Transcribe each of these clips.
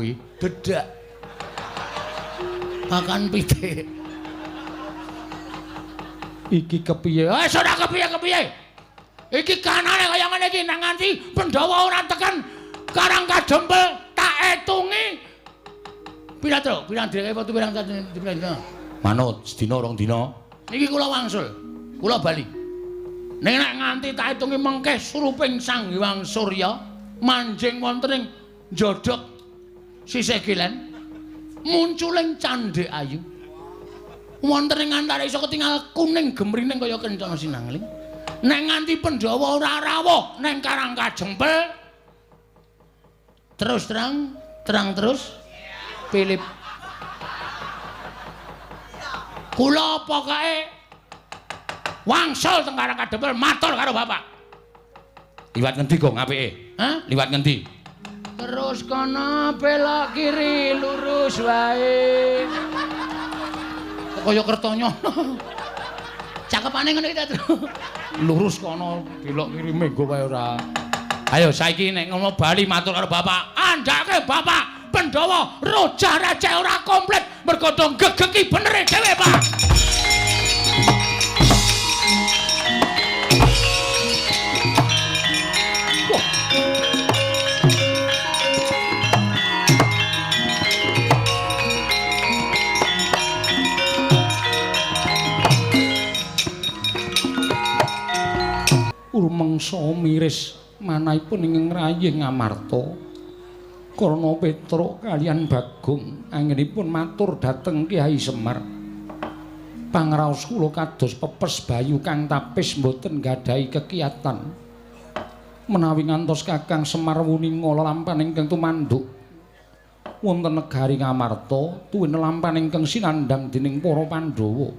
Kuwi dedak. Pakan pitik. Iki kepiye? Eh, ora kepiye-kepiye. Iki kanane kaya ngene iki nang nganti Pandhawa ora tekan Karang Kadempel tak etungi. Pira, Truk? Pirang direke wektu pirang dina? Manut sedina rong dina. Niki kula wangsul. Kula bali. Ning nek nganti tak etungi mengke suruping Sang Hyang Surya manjing wonten ing njodhok sisih kilen munculing candhek ayu. Wonten ing antara iso ketingal kuning gemrining kaya kencana sinangling. Nek nganti Pandhawa ora rawuh ning Karang Kajempel terus terang, terang terus Philip. Kula pokoke wangsul teng Karang Kadempel matur karo bapak. Liwat ngendi, Gong, apike? Hah? Liwat ngendi? Terus kono belok kiri lurus wae. Kok kaya Kertonyono. Cakepane ngono iki ta, Tru? Lurus kono belok kiri menggo wae ora. Ayo saiki nek ngono bali matur karo bapak. Andhake bapak Pandhawa rojah receh ora komplit mergo do gegeki benere dhewe, Pak. Wah. Rumangsa miris manahipun ing ngrayih Ngamarta. Karna Petruk kaliyan Bagong anggenipun matur dhateng Kyai Semar. Pangraos kula kados pepes bayu kang tapis mboten nggadahi kekiyatan. Menawi ngantos Kakang Semar wuninga lelampahan ingkang tumanduk wonten negari Ngamarta tuwin lelampahan ingkang sinandhang dening para Pandhawa.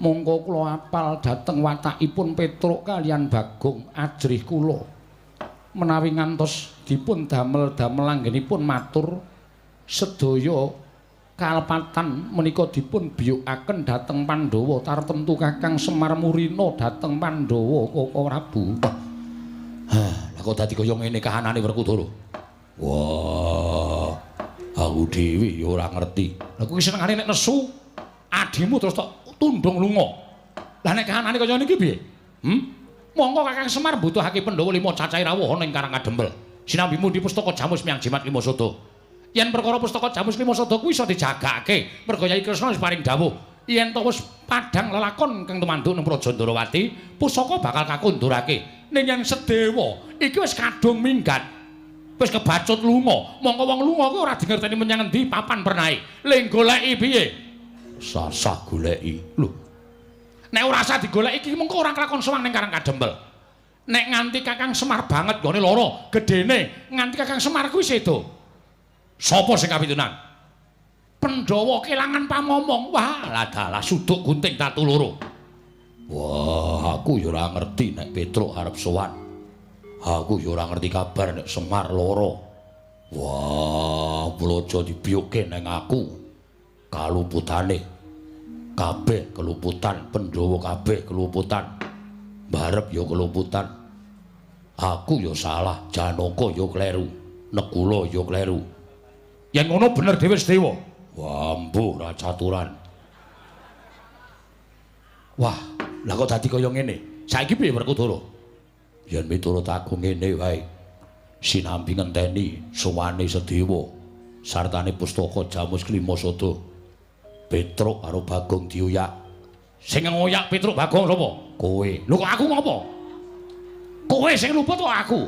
Mongko kula apal dhateng watakipun Petruk kaliyan Bagong ajrih kula. Menawi ngantos dipun damel-damel anggenipun matur sedaya kalepatan menika dipun biyukaken dhateng Pandhawa tartemtu Kakang Semar murina dhateng Pandhawa Koko Prabu. Hah, lah kok dadi kaya ngene kahanane Werkudara? Wah, aku dhewe ya ora ngerti. Lah kuwi senengane nek nesu adimu terus tok tundung lunga. Lah nek kahanane kaya niki piye? Hmm? Monggo Kakang Semar mbutuhake Pandhawa 5 cacahe rawuh ana ing Karang Kadempel. Sinambi mundi pustaka Jamus Miang Jimat Lima Sada. Yen perkara pustaka Jamus Lima Sada kuwi iso dijagake, merga Yai Kresna wis paring dawuh yen to wis padhang lelakon kang tumanduk nang Praja Ndorowati, pusaka bakal kakundurake. Ning yen Sedewa iki wis kadung minggat, wis kebacut lunga. Mongko wong lunga kuwi ora dingerteni menyang endi papan pernahe. Le goleki piye? Sasah goleki. Lho. Nek ora usah digoleki iki mengko ora kelakon sowan ning Karang Kadempel. Nek nganti Kakang Semar banget nggone lara, gedene nganti Kakang Semar kuwi sedo. Sapa sing kapitunan? Pandhawa kelangan pamomong. Wah, lah dalah suduk gunting tatu loro. Wah, aku ya ora ngerti nek Petruk arep sowan. Aku ya ora ngerti kabar nek Semar lara. Wah, blojo dibiyukke nang aku. Kaluputane kabeh keluputan, Pandhawa kabeh keluputan. Barep ya keluputan. Aku ya salah, Janaka ya kleru, Nekula ya kleru. Yen ngono bener dhewe Sedewa. Wah, mbuh ra caturan. Wah, lah kok dadi kaya ngene? Saiki piye Werkudara? Yen miturut aku ngene wae. Sinambi ngenteni sowane Sedewa sartane pustaka Jamus Klima Sada. Petruk karo Bagong dioyak. Sing ngoyak Petruk Bagong sapa? Kowe. Lho kok aku ngopo? Kowe sing luput kok aku?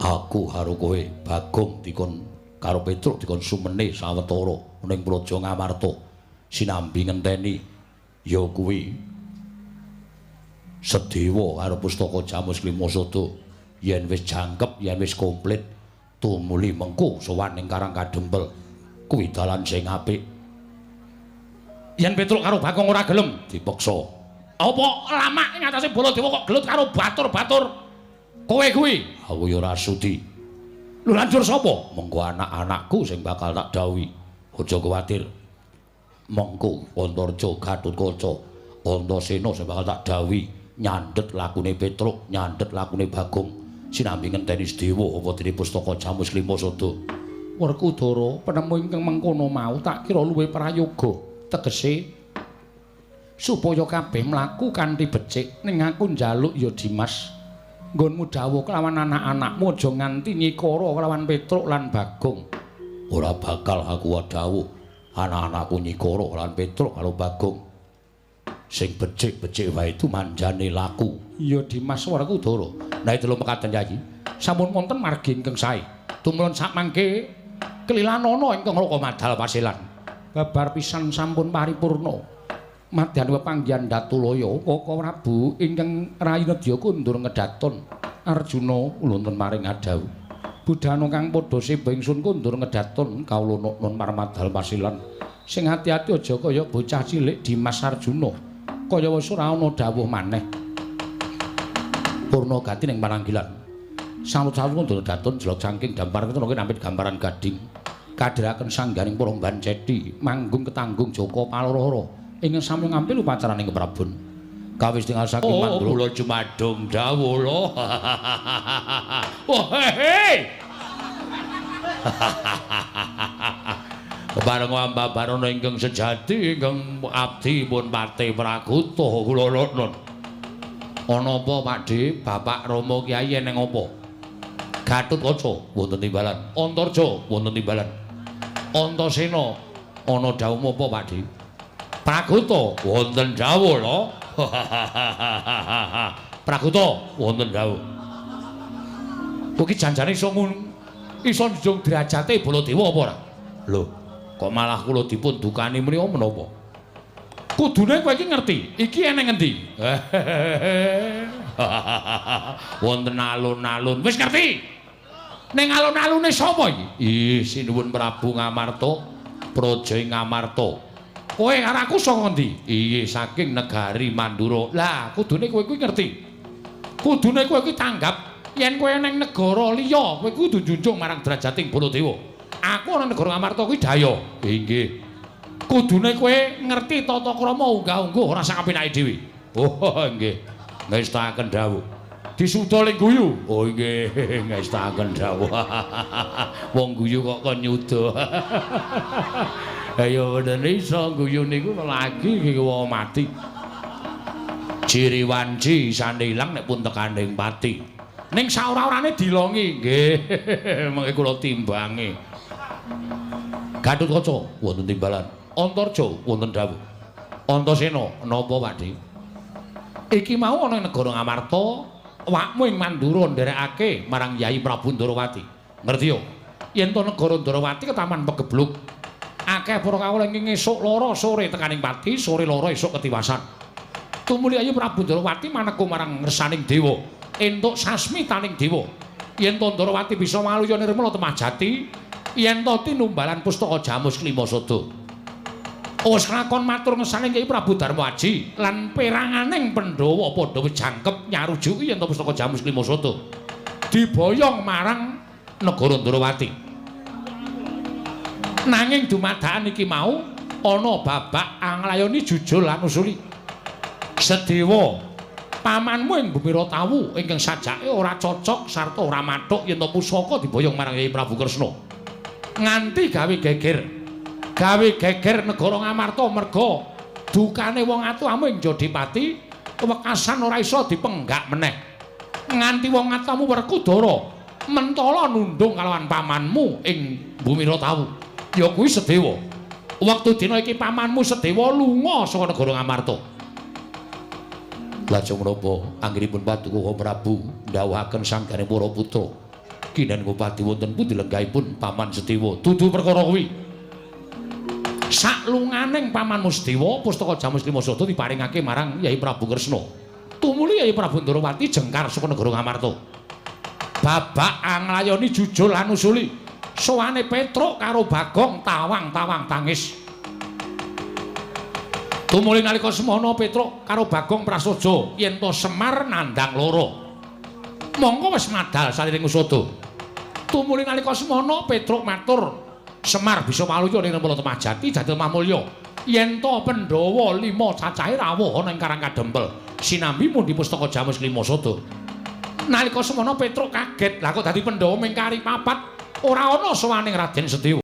Aku karo kowe, Bagong dikon karo Petruk dikon sumene sawetara ning Praja Ngamarta. Sinambi ngenteni ya kuwi Sedewa karo pustaka Jamus Klima Sada. Yen wis jangkep, yen wis komplit, tumuli mengko sowan ning Karang Kadempel. Kuwi dalan sing apik. Yen Petruk karo Bagong ora gelem dipeksa. Apa lamak ing atase Baladewa kok gelut karo batur-batur kowe kuwi? Aku ya ora sudi. Lho lanjur sapa? Mengko anak-anakku sing bakal tak dawuhi. Aja kuwatir. Mengko Antarja Gatotkaca, Antasena sing bakal tak dawuhi nyandhet lakune Petruk, nyandhet lakune Bagong. Sinambi ngenteni Sedewa apa dene pustaka Jamus Klima Sada. Werkudara, penemu ingkang mengkono mau tak kira luwih prayoga, tegese supaya kabeh mlaku kanthi becik. Ning aku njaluk ya Dimas, nggonmu dawuh kelawan anak-anakmu aja nganti nyikara kelawan Petruk lan Bagong. Ora bakal aku dawuh anak-anakku nyikara lan Petruk karo Bagong. Sing becik-becik wae itu manjane laku. Ya Dimas Werkudara. Nah itu lho mekaten Yayi. Sampun wonten margi ingkang sae. Tumrun sakmangke kelilanana ingkang Raka madal pasilan. Babar pisan sampun paripurna. Madyan pepanggihan Datulaya Kaka Prabu ingkang rayi nedya kundur ngedaton. Arjuna ulunten maring adhawuh. Budhana kang padha seba ingsun kundur ngedaton kawula nun marmadal pasilan. Sing ati-ati aja kaya bocah cilik Dimas Arjuna. Kaya wis ora ana dawuh maneh. Purna gati ning pananggilan. Sanut-sanut kundur daton jelok saking dampar ketara nampit gambaran gading. Kadhiraken sangganing para banceti manggung ketanggung Joko Paloro ingkang sami ngampil upacaraning Keprabon. Kawis tinggal saking Mandura. Kula jumadung dawuh lho. Oh he. Kepareng ambabarana ingkang sejati ingkang abdi pun pate praguta kula nun. Ana apa Pakdhe? Bapak Rama Kyai eneng apa? Gatotkaca wonten timbalan, Antarja wonten timbalan. Antasena ana dawuh apa Pakdhe? Praguta wonten dawuh lho. Praguta wonten dawuh. Kowe iki janjane iso iso njunjung derajate Baladewa apa ora? Lho, kok malah kula dipun dukani mriya menapa? Kudune kowe iki ngerti, iki eneng endi? Wonten alun-alun. Wis ngerti. Ning alun-alune sapa iki? Ih, sinuwun Prabu Ngamarta, Praja Ngamarta. Kowe karo aku saka endi? Iya, saking negari Mandura. Lah, kudune kowe kuwi ngerti. Kudune kowe kuwi tanggap yen kowe ning negara liya, kowe kudu njunjung marang derajating Baladewa. Aku ana negara Ngamarta kuwi daya. Inggih. Kudune kowe ngerti tata krama unggah-ungguh ora sak kapenake dhewe. Oh, nggih. Ngestakaken dawuh. Disuda ling guyu. Oh nggih, ngestakaken dawuh. Wong guyu kok kon nyuda. Ayo bener iso guyu niku lagi iki wong mati. Ciri wanci isane ilang nek pun tekaning pati. Ning saora-orane dilongi. Nggih, mengke kula timbangi. Gatotkaca wonten timbalan, Antarja wonten dawuh. Antasena napa Pakdhe? Iki mau ana ing negara Ngamarta, awakmu ing Mandura nderekake marang Yai Prabu Ndarawati. Ngerti yo? Yen to negara Ndarawati ketaman pegebluk. Akeh para kawula ingkang esuk lara sore tekaning pati, sore lara esuk ketiwasan. Tumuli Yai Prabu Ndarawati maneka marang ngersaning dewa, entuk sasmitaning dewa. Yen to Ndarawati bisa waluya nirmala temah jati, yen to tinumbalan pustaka Jamus Klima Sada. Wis lakon matur ngersaning Kyai Prabu Darma Aji lan peranganing Pandhawa padha wis jangkep nyarujuki yen to pustaka Jamus Klima Sada diboyong marang negara Ndarawati. Nanging dumadakan iki mau ana babak anglayoni jujul lan usuli. Sedewa pamanmu ing Bumi Ratawu ingkang sajake ora cocok sarta ora mathuk yen to pusaka diboyong marang Kyai Prabu Kresna. Nganti gawe geger. Gawe geger negara Ngamarta merga dukane wong atuamu ing Jodipati wekasan ora iso dipenggak meneh. Nganti wong atuamu Werkudara mentala nundung kalawan pamanmu ing Bumi Ratawu. Ya kuwi Sedewa. Wektu dina iki pamanmu Sedewa lunga saka negara Ngamarta. Lajeng menapa anggenipun Paduka Prabu ndhawuhaken sanggane para putra. Kinen Ngupati wonten pundi lenggahipun paman Sedewa? Dudu perkara kuwi. Saklunganing pamanmu Sedewa pustaka Jamus Klima Sada diparingake marang Yai Prabu Kresna. Tumuli Yai Prabu Ndarawati jengkar saka negara Ngamarta. Babak anglayoni jujul lan usuli. Sowane Petruk karo Bagong tawang-tawang tangis. Tumuli nalika semono Petruk karo Bagong prasaja yen to Semar nandhang loro. Mongko wis madal saliring usada. Tumuli nalika semono Petruk matur, Semar bisa waluya ning Nirmala Temah Jati Jatil Mamulya. Yen to Pandhawa 5 cacahe rawuh ana ing Karang Kadempel sinambi mundhi pustaka Jamus Klima Sada. Nalika semono Petruk kaget, lah kok dadi Pandhawa ming kari papat. Ora ana sowaning Raden Sedewa.